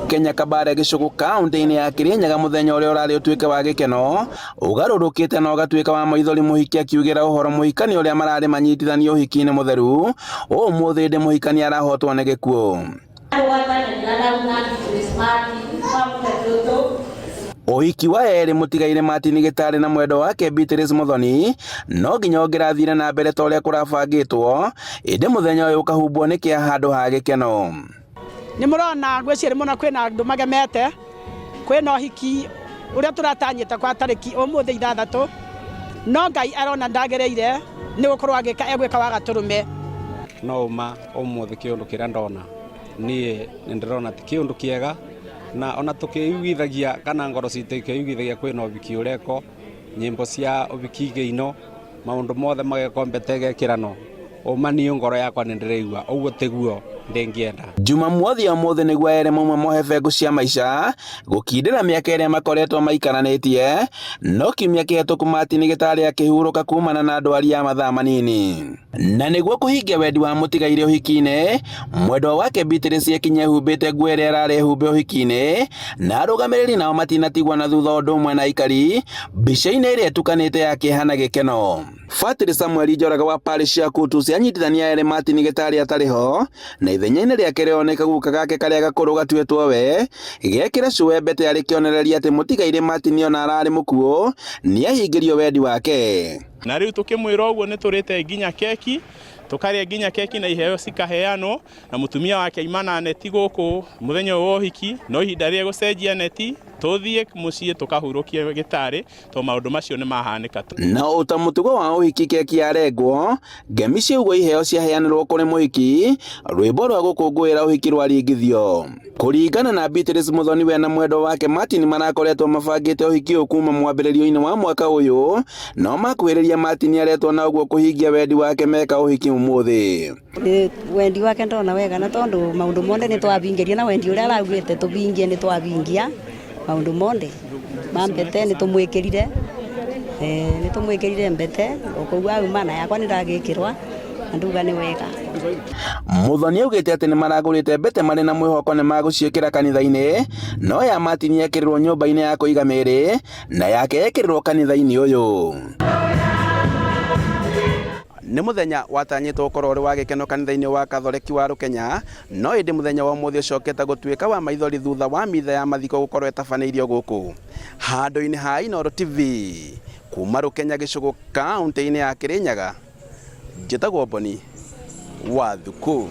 Rũkenya Kabare gĩcũgũ kaunti-inĩ ya Kirinyaga mũthenya ũrĩa ũrarĩ ũtuĩke wa gĩkeno ũgarũrũkĩte na ũgatuĩka wa maithori mũhiki akiugĩra ũhoro mũhikani ũrĩa mararĩ manyitithanio ũhiki-inĩ mũtheru ũmũthĩ ĩndĩ mũhikani arahotwo nĩ gĩkuũ. Ũhiki wa erĩ mũtigairĩ Martin Gĩtarĩ na mwendwa wake Beatrice Muthoni no nginya ũngĩrathire na mbere ta ũrĩa kũrabangĩtwo, ĩndĩ mũthenya ũyũ ũkahumbwo nĩ kĩa handũ ha gĩkeno. Nĩ mũrona ngwĩciria mũno kwĩna andũ magemete, kwĩna ũhiki ũrĩa tũratanyĩte kwa tarĩki ũmũthĩ 6, no Ngai arona ndagĩrĩire nĩ gũkorwo agĩka egwĩka wa gatũrũme. No ũma ũmũthĩ kĩũndũ kĩrĩa ndona niĩ nĩ ndĩrona ti kĩũndũ kĩega, na ona tũkĩiguithagia kana ngoro citũ ikĩiguithagia kwĩna ũhiki ũreko, nyĩmbo cia ũhiki igĩinwo, maũndũ mothe magekwo mbete ĩgekĩranwo, ũma niĩ ngoro yakwa nĩ ndĩraigua ũguo tiguo ndĩngĩenda. Jumamothi ya ũmũthĩ nĩguo erĩ mauma mohe bengũ cia maica gũkindĩra mĩaka ĩrĩa makoretwo maikaranĩtie, no kiumia kĩhetũku Martin Gĩtarĩ akĩhurũka kumana na ndwari ya mathaa manini. Na nĩguo kũhingia wendi wa mũtigairĩ ũhiki-inĩ, mwendwa wake Beatrice ekinye ehumbĩte nguo ĩrĩa ararĩ ehumbe ũhiki-inĩ, na arũgamĩrĩri nao matinatigwo na thutha ũndũ ũmwe na aikari, mbica-inĩ ĩrĩa ĩtukanĩte ya kĩeha na gĩkeno. Batĩrĩ Samuel Njoroge wa parish ya Kutus anyitithania erĩ Martin Gĩtarĩ atarĩ ho, na ithenya-inĩ rĩake rĩroneka guka gake karĩa gakũrũ gatuĩtwo we, gekĩre cũwe mbete arĩ kĩonereria atĩ mũtigairĩ Martin ona ararĩ mũkuũ, nĩahingĩrio wendi wake. Na rĩu tũkĩmwĩra ũguo nĩ tũrĩte nginya keki, tũkarĩa nginya keki na iheo cikaheanwo, na mũtumia wake aima na neti gũkũ mũthenya ũyũ wa ũhiki, no ihinda rĩa gũcenjia neti, tũthiĩ mũciĩ tũkahurũkie gĩtarĩ, tondũ maũndũ macio nĩ mahanĩka. Na o ta mũtugo wa ũhiki keki yarengwo, ngemi ciaugwo iheo ciaheanĩrwo kũrĩ mũhiki, rwĩmbo rwa gũkũngũĩra ũhiki rwaringithio. Kũringana na Beatrice Muthoni we na mwendwa wake Martin marakoretwo mabangĩte ũhiki ũyũ kuma mwambĩrĩrio-inĩ wa mwaka ũyũ, no makuhĩrĩria Martin aretwo na ũguo kũhingia wendi wake meka ũhiki ũmũthĩ. Wendi wake ndona wega na tondu maundu monde ni twabingirie na wendi uria araugite tubingie ni twabingia maundu monde ma mbete ni tumwikirire, ni tumwikirire mbete koguo auma na yakwa ni ndagikirwa na nduga ni wega. Muthoni augĩte atĩ nĩ maragũrĩte mbete marĩ na mwĩhoko nĩ magũciĩkĩra kanitha-inĩ, no ya Martin yekĩrirwo nyũmba-inĩ ya kũiga mĩĩrĩ na yake yekĩrirwo kanitha-inĩ ũyũ. Nĩ mũthenya watanyĩtwo gũkorwo ũrĩ wa gĩkeno kanitha-inĩ wa Katholeki wa Rũkenya, no ĩndĩ mũthenya wa ũmũthĩ ũcokete gũtuĩka wa maithori thutha wa mitha ya mathiko gũkorwo ĩtabanĩirio gũkũ handũ-inĩ ha Inooro TV. Kuma Rũkenya gĩcũgũ kaũntĩ-inĩ ya Kĩrĩnyaga, njĩtagwo Boni wa Thukũ.